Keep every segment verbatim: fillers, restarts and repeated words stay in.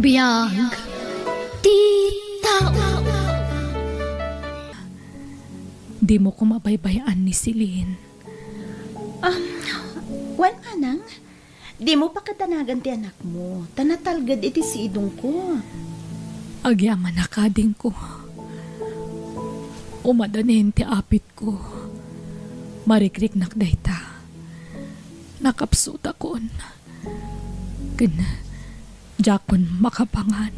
Biag ti tao. Dimo koma baybay-an ni Celine. Um, wen, manang, dimo pakadanagan ti anakmo, ta natalged iti sidongko. Agyamanak, adingko. Umadanin ti apitko. Marikriknak dayta. Nakapsutakon. Ken diakon makapangan.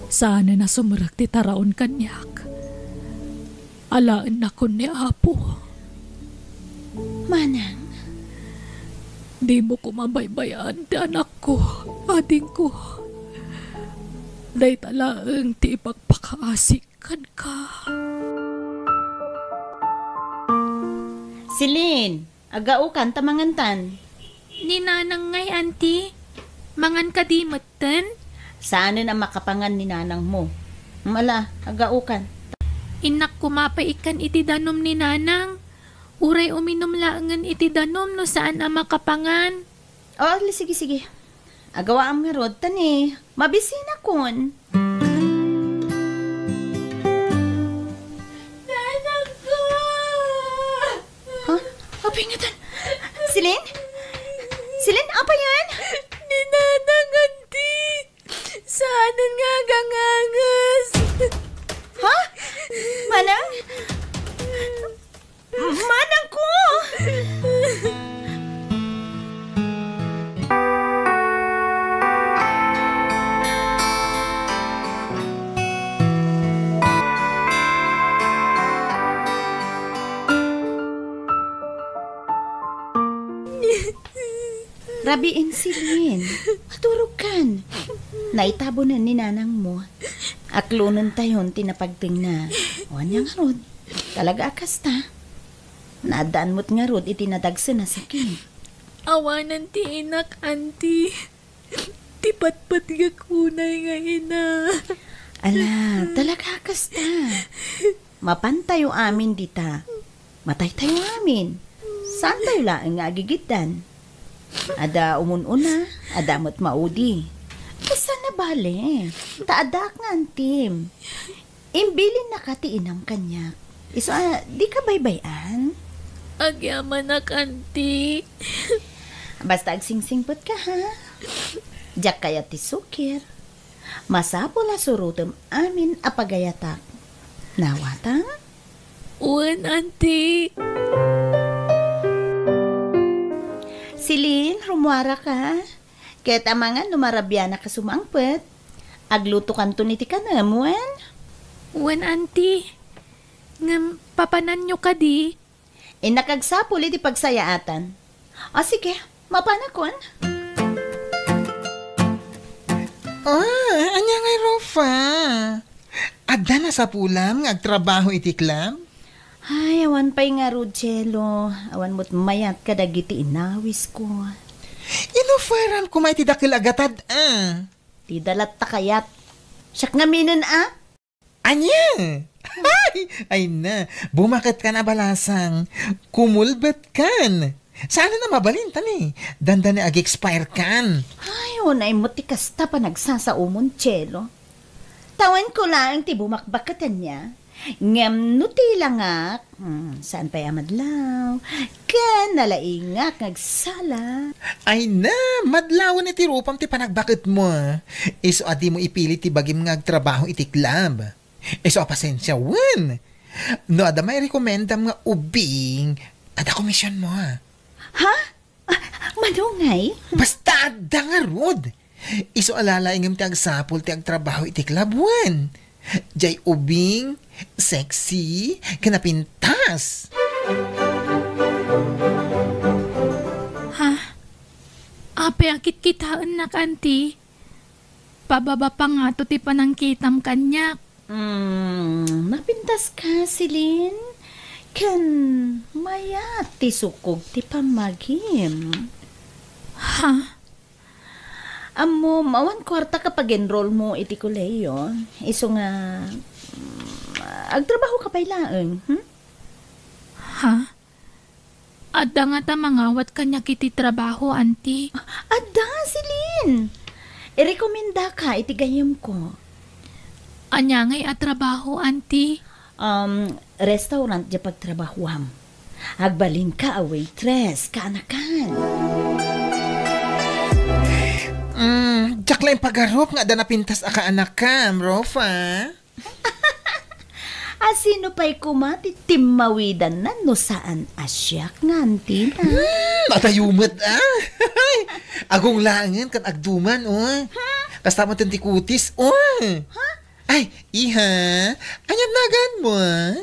Saanen a sumrek ti taraon kaniak. Alaennakon ni Apo. Manang? Dimo koma baybay-an ti anakko, adingko. Dayta laeng ti ipakpakaasik kenka. Celine, agaokan ta mangantan. Ni Nanang ngay, Auntie. Mangan kadi metten? Saanen a makapangan ni Nanangmo. Mala, agaokan. Innak koma pay ikkan iti danum ni Nanang. Uray uminum laengen iti danum no saan a makapangan. O, sige, sige. Agawaam ngarud, ta ni, mabisinakon. Nanangko! Ha? Apay ngatan? Celine? Celine, apay yan? Ni Nanang, Auntie. Saanen nga aganganges. Ha? Manang? Manangko! Rabiin, Celine. Maturogkan. Naitabonen ni Nanangmo. Aklonentayon ti napagtengna. O, ania ngarud? Talaga a kasta. Naaddaan met ngarud iti nadagsen a sakit. Awanen ti inak, Auntie. Ti patpatgek unay nga ina. Ala, talaga a kasta. Mapantayo amin dita. Mataytayo amin. Saantayo laeng nga agigiddan. Adda umun-una, adda met maudi. Kasano bale? Ta addaak nga antim. Imbilinnaka ti inam kaniak. Isu a, dika baybay-an? Agyamanak, Auntie. Basta agsingsingpetka, ha? Diak kayat ti sukir. Masapul a surotem amin a pagayatak. Nawatam? Wen, Auntie. Celine, rummuaraka. Ket amangan no marabianak a sumangpet. Aglutokanton iti kanem, wen? Wen, Auntie. Ngem papananyo kadi? Innak agsapul iti pagsayaatan. O, sige, mapanakon. Ah, ania ngay, Rufa? Adda nasapulam nga agtrabaho iti club? Ay, awan pay ngarud, Chelo. Awan met mayat kadagiti inawisko. Inuferan koma iti dakel a gatad, ah. Dida latta kayat. Siak ngaminen, ah. Ania? Ay, ay na, bumaketkan a balasang. Kumulbetkan. Saan na mabalin, tani? Dandani ag-expire kan. Ay, unay mo ti kasta panagsasaomon, Chelo. Tawenko laeng ti bumakbaket ania. Ngem no tilangak, hmm, saan pay a madlaw? Ken nalaingak nga agsala. Ay na, madlawen iti rupam ti panagbaketmo. Isu a dimo ipili ti bagim nga agtrabaho iti club. Isu a pasensia, wen. No adda mairekomendam nga ubing, adda komisionmo, ha? Ha? Ah, mano ngay? Basta adda ngarud. Isu a lalaingem ti agsapul ti agtrabaho iti club, wen. Jay ubing, sexy, ken napintas. Ha? Apay a kitkitaennak, Auntie? Pababa pa ngato ti panangkitam kaniak. Hmm, napintaska, Celine? Ken mayat ti sukog ti pammagim. Ha? Ammom, awan kuarta ka pag-enrollmo iti kolehiyo. Isu nga, mm, agtrabaho ka pay laeng, hmm? Ha? Adda ngata mangawat kaniak iti trabaho, Auntie? Adda, Celine! Irekomendaka iti gayyemko. Ania ngay a trabaho, Auntie? Um, restaurant diay pagtrabahoam. Agbalinka a waitress, kaanakan. Mm, diak la impagarup nga adda napintas a kaanakam, Rofa. A sino pay koma ti timmawidanna no saan a siak nga antina? Hmm, atayo met, ah. Agunglaengen ken agduman, oh. Kasta met ti kutis, oh. Ha? Ay, iha, ania naganmo, ah?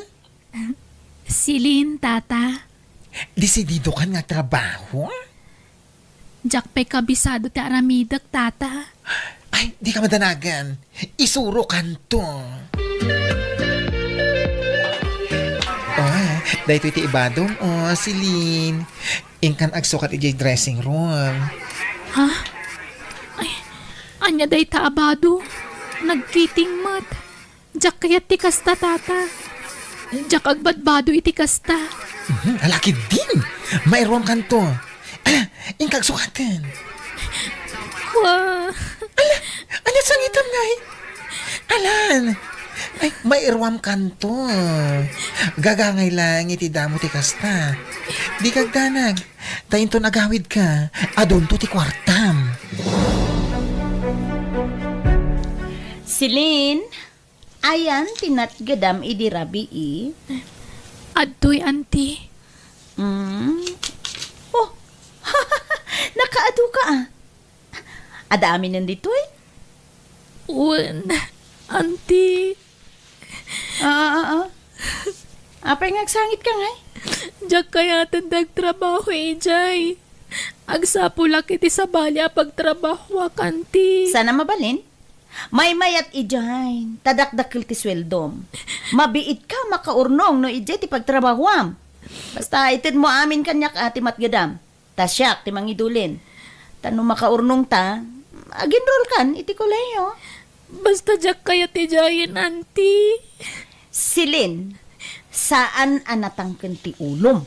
Celine, Tata. Desididokan nga trabaho? Diak pay kabisado ti aramidek, Tata. Ay, dika madanagan. Isurokanto. Oh, daytoy ti ibadom, oh, Celine. Inkan agsukat idiay dressing room. Ha? Ay, ania dayta a bado? Nagkiting met. Diak kayat ti kasta, Tata. Diak agbadbado iti kasta. Mhm, ala ketdin. Mairuamkanto. Ala, inka agsukaten. Kua. Ala, ania sangitam ngay? Alan. Ay, mairuamkanto. Gagangay lang iti damo ti kasta. Dika agdanag. Ta inton agawidka, adunto ti kuartam. Celine, ayan ti natgedam idi rabii? Adtoy, Auntie. Mm. Oh, nakaadu ka, ah. Adda aminen ditoy? Wen, Auntie. Ah, ah, ah, ah. Apay nga agsangit ka ngay? Diak kayaten ti agtrabaho idiay. Agsapulak iti sabali a pagtrabahoak, Auntie. Sana mabalin? Maymayat idiay, ta dakdakkel ti sueldom. Mabiitka makaurnong no idiay ti pagtrabahoam. Basta itedmo amin kaniak a ti matgedam. Ta siak ti mangidulin. Ta no makaurnongta, aginrolkan iti kolehiyo. Basta diak kayat idiayen, Auntie. Celine, saan a natangken ti ulom.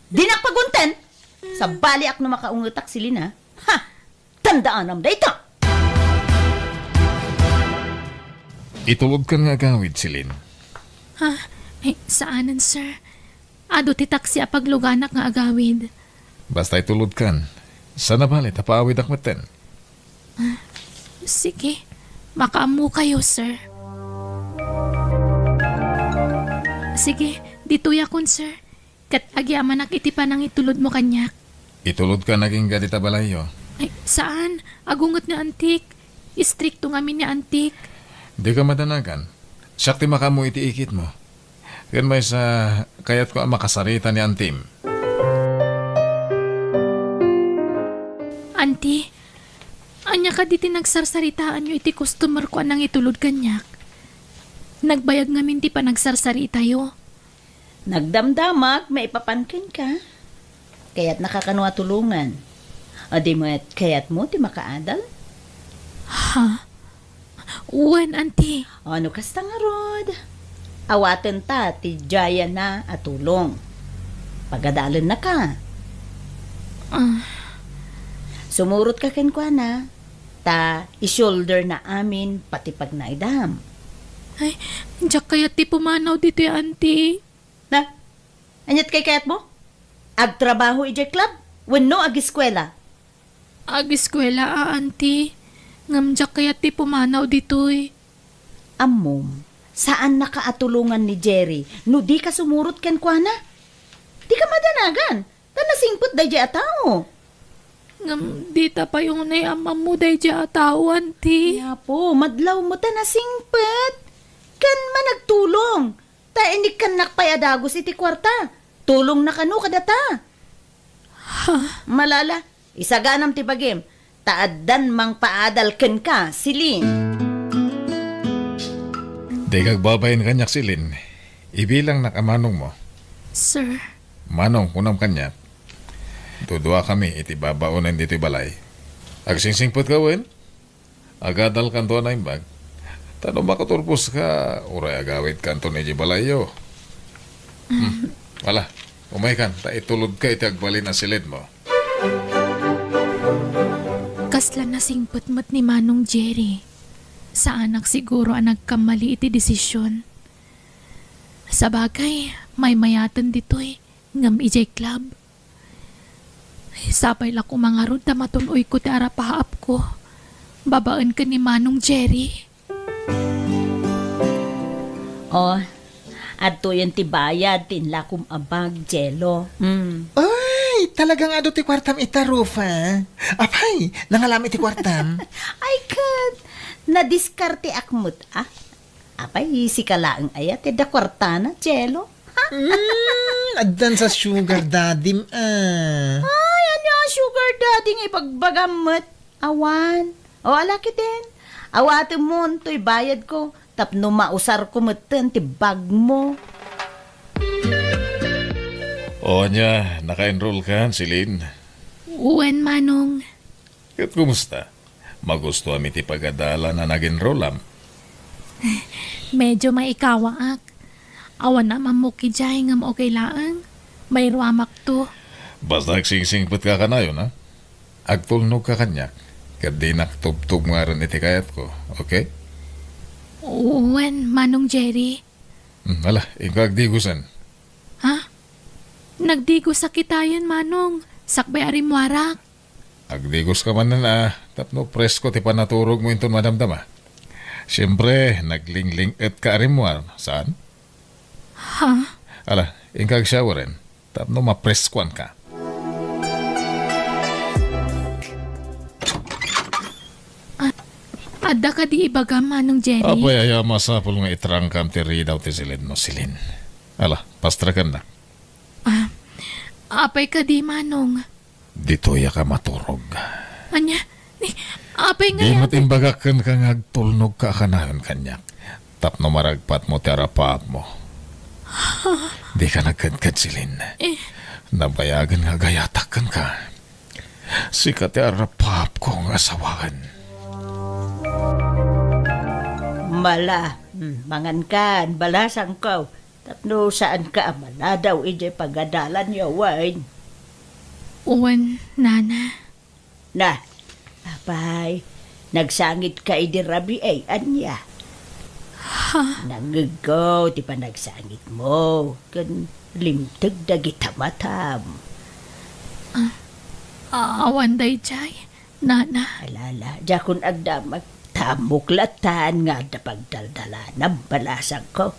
Dinak pagunten. Sabaliak no makaungetak, Celine, ha? Ha! Tandaanam dayta! Itulodkan nga agawid, Celine. Ha? Ay, saanen, sir. Adu ti taksi a pagluganak nga agawid. Basta itulodkan. Sana bale, ta paawidak metten. Ah, sige. Makaammokayo, sir. Sige, ditoyakon, sir. Ket agyamanak iti panangitulodmo kaniak. Itulodkan agingga dita balayyo. Ay, saan. Agunget ni Antik. Istrikto ngamin ni Antik. Dika madanagan. Siak ti makaammo iti ikitmo. Ken maysa, kayatko a makasarita ni Antim. Anti, ania kadi ti nagsarsaritaanyo iti customer-ko a nangitulod kaniak? Nagbayag ngamin ti panagsarsaritayo. Nagdamdamag maipapan kenka. Kayatnaka kano a tulongan? O di met kayatmo ti makaadal? Ha? Wen, Anti. O, no kasta ngarud, awatenta ti diayna a tulong. Pagadalennaka. Ah. Sumurotka kenkuana, ta i-shoulder na amin pati pagnaedam. Ay, diak kayat ti pumanaw ditoy, Anti. Na, aniat kayatmo? Agtrabaho idiay club wenno agiskuela? Agiskuela a, Anti. Ngem diak kayat ti pumanaw ditoy. Ammom, saannaka a tulongan ni Jerry no dika sumurot kenkuana. Dika madanagan, ta nasingpet daydiay a tao. Ngem dita pay unay am-ammo daydiay a tao, Anti. Apo, madlawmo ta nasingpet. Ken managtulong. Ta inikkannak pay a dagus iti kuarta. Tulongna kano kadata. Ha? Malala, isaganam ti bagim, ta addan mangpaadal kenka, Celine. Dika agbabain kaniak, Celine. Ibilangnak a manongmo. Sir. Manong, kunam kaniak. Duduakami iti babaonen ditoy balay. Agsingsingpetka wen? Agadalkanto a naimbag. Ta no makaturposka, uray agawidkanto idiay balayyo. Hmm. Ala, umaykan, ta itulodka iti agbalin a silidmo. Kasla nasingpet met ni Manong Jerry. Saanak siguro a nagkammali iti desisyon. Sabagay, maymayaten ditoy ngem idiay club. Sapay la koma ngarud ta matun-oyko ti arapaapko babaen ken ni Manong Jerry. Oh, adtoyen ti bayad ti inlakom a bag, Jello. Mm. Ay, talagang adu ti kuartam ita, Rufa. Apay, nangalam iti kuartam? Ay, ket nadiskarteak met, ah. Apay, sika laeng aya ti adda kuartana, Jello? Ha? Mm, addan sa sugar daddy-m, ah. Ay, ania a sugar daddy nga ibagbagam met? Awan. O, ala ketdin. Awatemon toy bayadko tapno mausarko metten ti bagmo. O, ania, naka-enroll kan, Celine? Wen, Manong. Ket kumusta? Magustuam iti pagadalan a nag-enrollam? Medyo maikawaak. Awan a mammok idiay ngem okay laeng. Mairuamakto. Basta agsingsingpetka kanayon, ha? Agtulnogka kaniak, ket dinak tubtubngaren iti kayatko, okay? Wen, Manong Jerry. Hmm, ala, inka agdigosen. Ha? Nagdigosak itayen, Manong. Sakbay a rimmuarak. Agdigoska manen a tapno presko ti panaturogmo inton madamdama. Siempre, naglingling-etka a rimmuar, saan? Ha? Ala, inka agsawaren tapno mapreskoanka. A-, adda kadi ibagam, Manong Jerry? Apay, aya masapul nga itrangkam ti ridaw ti Celine mo, Celine. Ala, pastrakennak. Ah, apay kadi, Manong? Ditoyak a maturog. Ania? Ni, apay nga Di met imbagak kenka nga agtulnogka a kanayon kaniak tapno maragpatmo ti arapaapmo. Dika nagkedked, Celine. Eh. Nabayagen nga agayatak kenka. Sika ti arapaapko nga asawaen. Mala, hmm, mangankan, balasangko. Tapno saanka a maladaw idiay pagadalanyo, wen? Wen, Nana. Na, apay, nagsangitka idi rabii, ania? Ha? Nangngegko ti panagsangitmo, ken limteg dagita matam. Ah, awan daydiay. Nana. Ala, ala, diakon agdamag. Ta ammok latta nga adda pagdaldalanam, balasangko.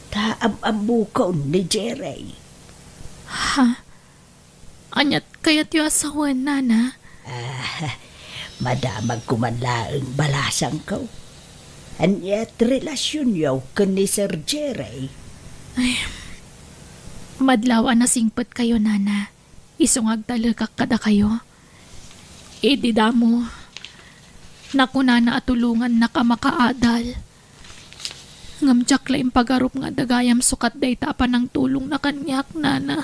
Ta am-ammokon ni Jerry. Ha? Aniat kayatyo a sawen, Nana? Ah, madamagko man laeng, balasangko. Aniat relasionyo ken ni Sir Jerry? Ay, madlaw a nasingpetkayo, Nana. Isu nga agtalekak kadakayo. Idi damo, nakunana a tulongannak a makaadal. Ngem diak la impagarup nga adda gayam sukat dayta a panangtulongna kaniak, Nana.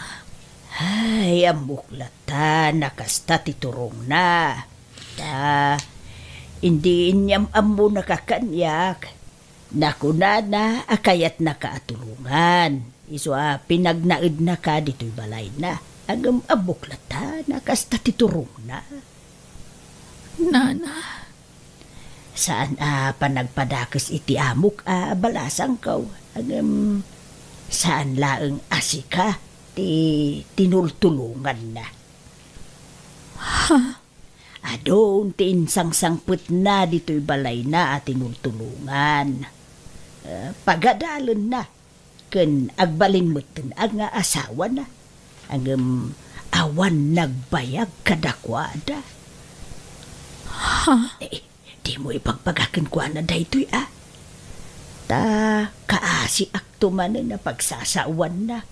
Ay, ammok latta a kasta ti turongna. Ta, idi inyam-ammonaka kaniak, nakunana a kayatnaka a tulongan. Isu a pinagnaednaka ditoy balayna. Ngem ammok latta a kasta ti turongna. Nana. Saan a panagpadakes iti amok a balasangko. Ngem saan laeng a sika ti tinultulonganna. Ha? Adun ti insangsangpetna ditoy balayna a tinultulongan. Eh, pagadalenna ken agbalin metten nga asawana. Ngem awan nagbayag kadakuada. Ha? Eh, dimo ibagbaga kenkuana daytoy a. Ta kaasiakto manen a pagsasaowanna.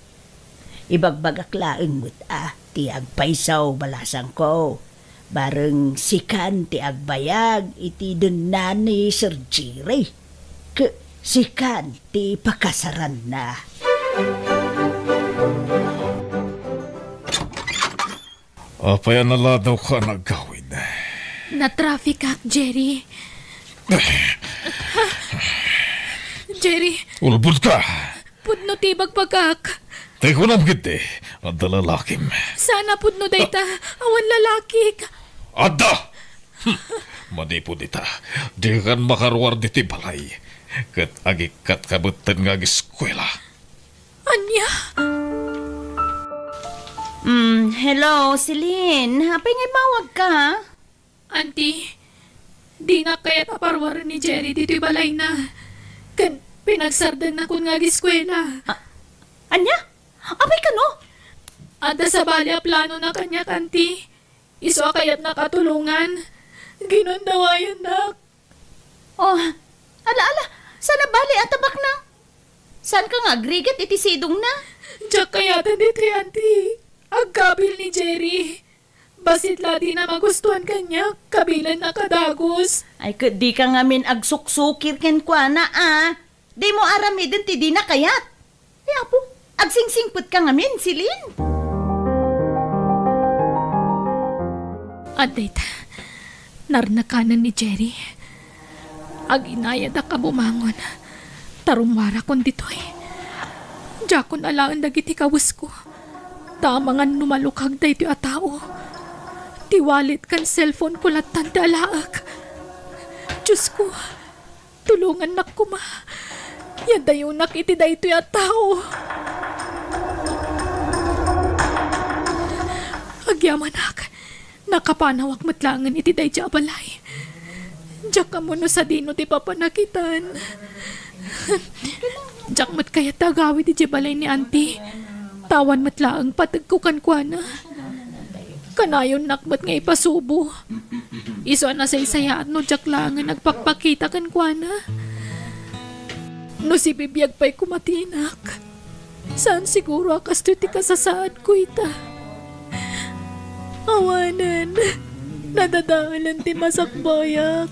Ibagbagak laeng met a ti agpayso, balasangko. Bareng sikan ti agbayag iti denna ni Sir Jerry. Ket sikan ti pakasaranna. Apay a naladawka a nagawid? Natrafikak, Jerry. Jerry. Ulbodka! Pudno ti ibagbagak. Ti kunam ketdi, adda lalakim. Saan a pudno dayta, awan lalakik. Adda! Hmm. Manipud ita, dikan makaruar ditoy balay. Ket agikkatka metten nga ageskuela. Ania? Mm, hello, Celine. Apay nga immawagka? Auntie, dinak kayat a paruaren ni Jerry ditoy balayna. Ken pinagsardengna kun nga ageskuela. A-, ania? Apay kano? Adda sabali a planona kaniak, Auntie. Isu a kayatnak a tulongan. Ginundawayannak. Oh, ala, ala, saan a bali a tabakna? Saanka nga agrigat iti sidongna? Diak kayaten ditoy, Auntie. Agkabil ni Jerry. Bassit la dina magustuan kaniak, kabilanna kadagus. Ay, ket dika ngamin agsuksukir kenkuana, a. Dimo aramiden ti dina kayat. Ay, apo, agsingsingpetka ngamin, Celine. Adda ita, narnakanen ni Jerry. Aginayadak a bumangon, ta rummuarakon ditoy. Diakon alaen dagiti kawesko. Ta amangan no malukag daytoy a tao, ti wallet ken cellphone ko lattan ti alaek. Diosko, tulongannak koma. Yadayonak iti daytoy a tao. Agyamanak, nakapanawak met laengen iti daydiay a balay. Diak ammo no sadino ti papanakitan. Diak met kayat ti agawid idiay balay ni Auntie. Ta awan met laeng pategko kenkuana. Kanayonnak met nga ipasubo. Isu a nasaysayaat no diak laengen agpakpakita kenkuana. No sibibiag pay koma ti inak, saan siguro a kastoy ti kasasaadko ita. Awanen, nadadaelen ti masakbayak.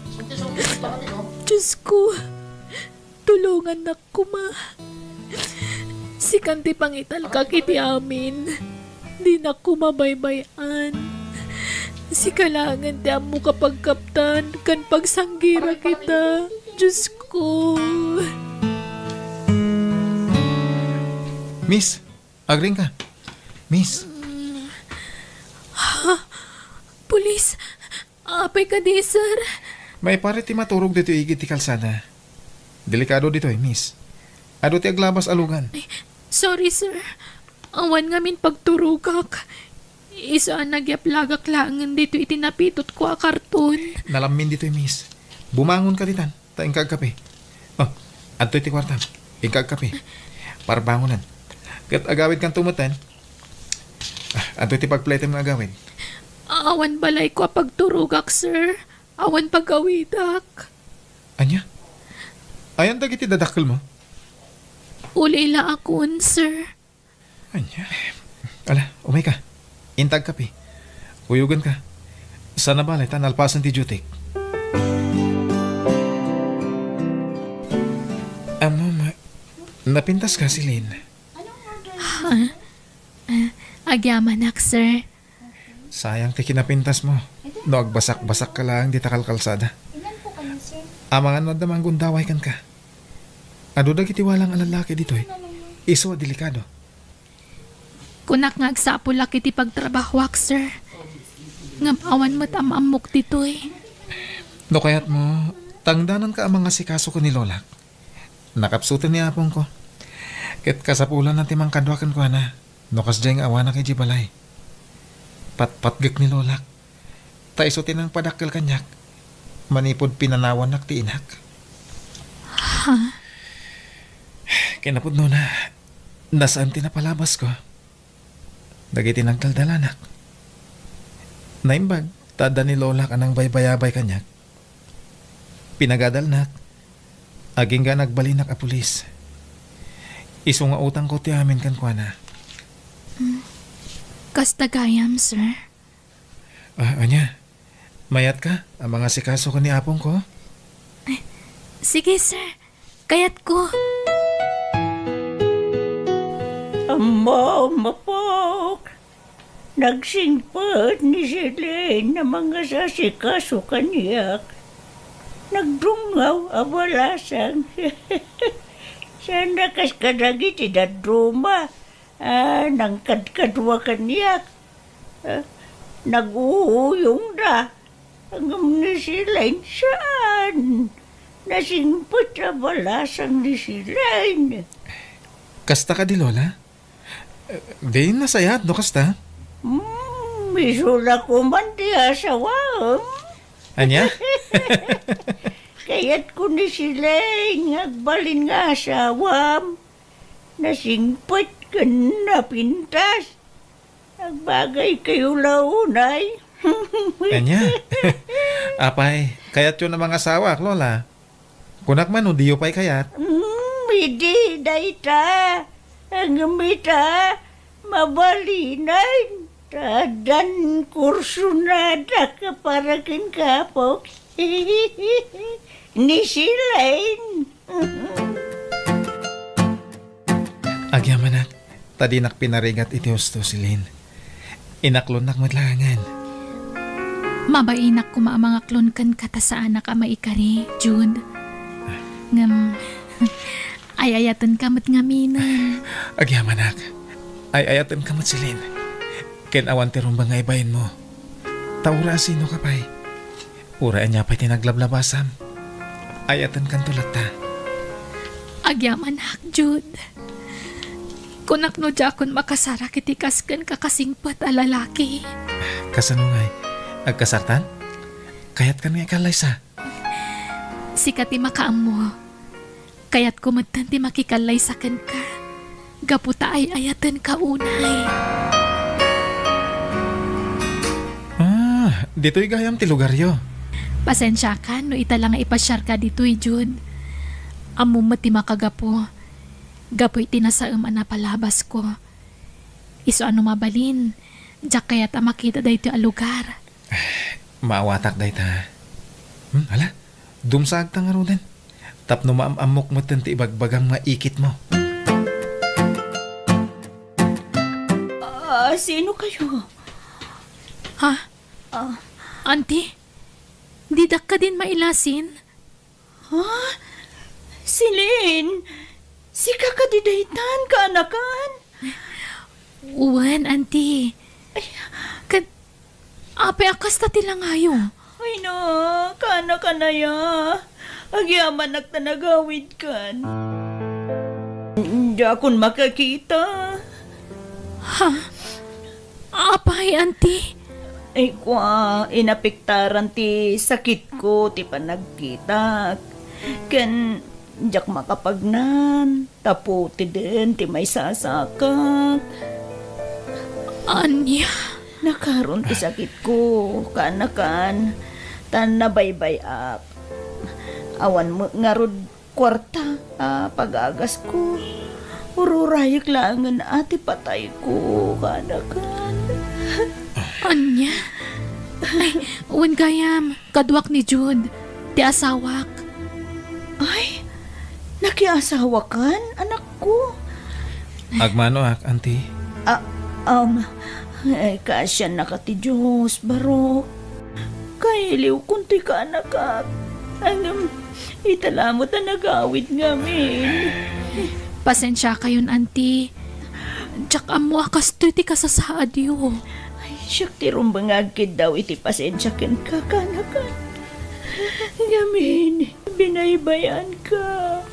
Diosko, tulongannak koma. Sikan ti pangitalkak iti amin. Dinak koma baybay-an. Sika laengen ti ammok a pagkaptan ken pagsanggirak ita, Diosko. Miss, agriingka. Miss. Ha? Pulis? Apay kadi, sir? Maiparit ti maturog ditoy igid ti kalsada. Delikado ditoy, miss. Adu ti aglabas a lugan. Ay, sorry, sir. Awan ngamin pagturogak. Isu a nagyaplagak laengen ditoy iti napitotko a karton. Nalammin ditoy, miss. Bumangonka ditan. Ta inka agkape. Oh, adtoy ti kuartam. Inka agkape. Parbangonen. Ket agawidkanto metten. Ah, adtoy ti pagplaytem nga agawid. Awan balayko a pagturogak, sir. Awan pagawidak. Ania? Ayan dagiti dadakkelmo? Ulila akon, sir. Ania? Ala, umayka. Inta agkape. Uyogenka. Saan a bale ta nalpasen ti dutyk. Ammom, napintaska, Celine? Ha? Ah, agyamanak, sir. Sayang ti kinapintasmo. No agbasakbasakka laeng dita kalkalsada. Amangan no adda manggundaway kenka. Adu dagiti walang a lallaki ditoy. Isu a delikado. Kunak nga agsapulak iti pagtrabahoak, sir. Ngem awan met am-ammok ditoy. No kayatmo, tangdananka a mangasikaso ken ni lolak. Nakapsuten ni apongko. Ket kasapulanna ti mangkadua kenkuana no kasdiay nga awanak idiay balay. Patpatgek ni lolak. Ta isu ti nangpadakkel kaniak manipud pinanawannak ti inak. Ha? Kinapudnona, nasaan ti napalabasko dagiti nagdaldalanak. Naimbag ta adda ni lolak a nangbaybayabay kaniak. Pinagadalnak, agingga nagbalinak a pulis. Isu nga utangko ti amin kenkuana. Hmm. Kasta gayam, sir. Ah, ania? Mayatka a mangasikaso ken ni apongko? Eh, sige, sir. Kayatko. Ammom, apok. Nagsingpet ni Celine a mangasikaso kaniak. Nagdungngaw a balasang. Saan a kas kadagiti dadduma a nangkadkadua kaniak. Ah, nag-uuyongda. Ngem ni Silen, saan. Nasingpet a balasang ni Silen. Kasta kadi, Lola? Di nasayaat no kasta? Hmm, isu la koman ti asawaem. Ania? Kayatko ni Silen nga agbalin nga asawam. Nasingpet ken napintas. Agbagaykayo la unay. Ania? Apay, kayatyo a mangasawaak, Lola? Kunak man no diyo pay kayat? Mm, idi dayta. Ngem ita, mabalinen. Ta addan kursonadak para ken Apo. Ni Silen. Agyamanak, ta dinak pinarigat iti husto, Silen. Inaklonnak met laengen. Mabainak koma a mangaklon kenka ta saanak a maikari, Jude. Ngem, ay-ayatenka met ngaminen. Agyamanak, ay-ayatenka met, Silen. Ken awan ti rumbeng nga ibainmo. Ta uray asinoka pay. Uray ania pay ti naglablabasam, ay-ayatenkanto latta. Agyamanak, Jude. Kunak no diakon makasarak iti kas kenka kasingpet a lalaki. Kasano ngay? Agkasartan? Kayatkan nga ikallaysa? Sika ti makaammo. Kayatko metten ti makikallaysa kenka, gapu ta ay-ayatenka unay. Ah, ditoy gayam ti lugaryo. Pasensiakan no ita la nga ipasiarka ditoy, Jude. Ammom met ti makagapu, gapu iti nasaem a napalabasko. Isu a no mabalin, diak kayat a makita daytoy a lugar. Maawatak dayta. Hmm, hala, dumsaagta ngaruden. Tapno maam-ammok metten ti ibagbagam nga ikitmo. Ah, sino kayo? Ha? Ah. Auntie? Didak kadin mailasin? Ha? Celine, sika kadi daytan, kaanakan? Wen, Auntie. Ay. Ket, apay a kasta ti langayo? Ay na, kaanakan aya. Agyamanak ta nagawidkan. Diakon makakita. Ha? Apay, Auntie? Ay, kua, inapektaran ti sakitko ti panagkitak. Ken diak makapagnan, ta putiden ti maisasakak. Ania? Nakaron ti sakitko, kaanakan, ta nabaybay-ak. Awan met ngarud kuarta a pagagasko. Ururayek laengen a ti patayko, kaanakan. Ania? Ay, wen gayam, kaduak ni Jude, ti asawak. Ay, nakiasawakan, anakko? Agmanoak, Auntie. Ah, um, eh, kaasiannaka ti Dios, barok. Kailiwkon ti kaanakak. Ngem, ita la met a nagawid ngamin. Pasensiakayon, Auntie. Diak ammo a kastoy ti kasasaadyo. Ay, siak ti rumbeng nga agkiddaw iti pasensia kenka, kaanakan. Ngamin, binaybay-anka.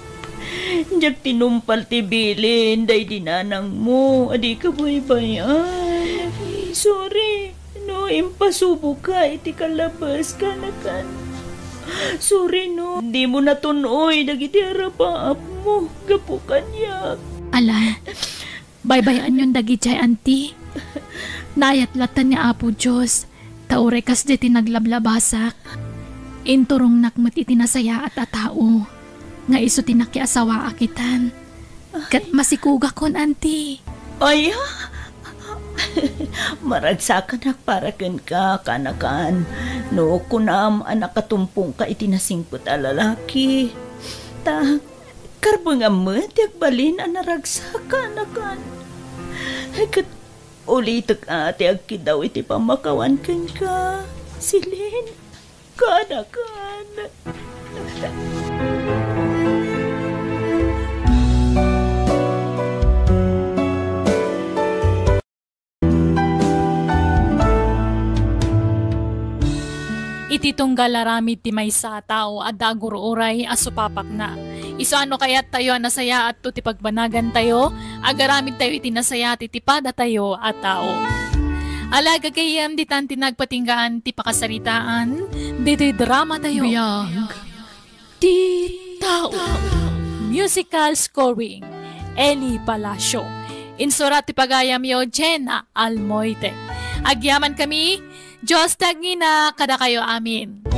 Diak tinumpal ti bilin daydi nanangmo a dika baybay-an. Sorry no impasuboka iti kalabes, kaanakan. Sorry no dimo natun-oy dagiti arapaapmo gapu kaniak. Ala, baybay-anyon dagidiay, Auntie. Naayat latta ni Apo Dios, ta uray kasdiay ti naglablabasak, inturongnak met iti nasayaat a tao nga isu ti nakiasawaak itan. Ket masikugakon, Auntie. Ay, ah! Maragsakanak para kenka, kaanakan. No kunam a nakatumpongka iti nasingpet a lalaki, ta karbengam met ti agbalin a naragsak, kaanakan. Ket ulitek a ti agkiddaw iti pammakawan kenka, Celine, kaanakan. iti tunggal aramid ti maysa a tao, adda agur-uray a supapakna. Isu a no kayattayo a nasayaat ti pagbanagantayo, agaramidtayo iti nasayaat iti padatayo a tao. Ala, gagayyem, ditan ti nagpatinggaan ti pakasaritaan ditoy dramatayo. Biag ti tao. Musical scoring, Eli Palacio. Insurat ti pagayamyo, Jenna Almoite. Agyaman kami, Dios ti agngina kadakayo amin.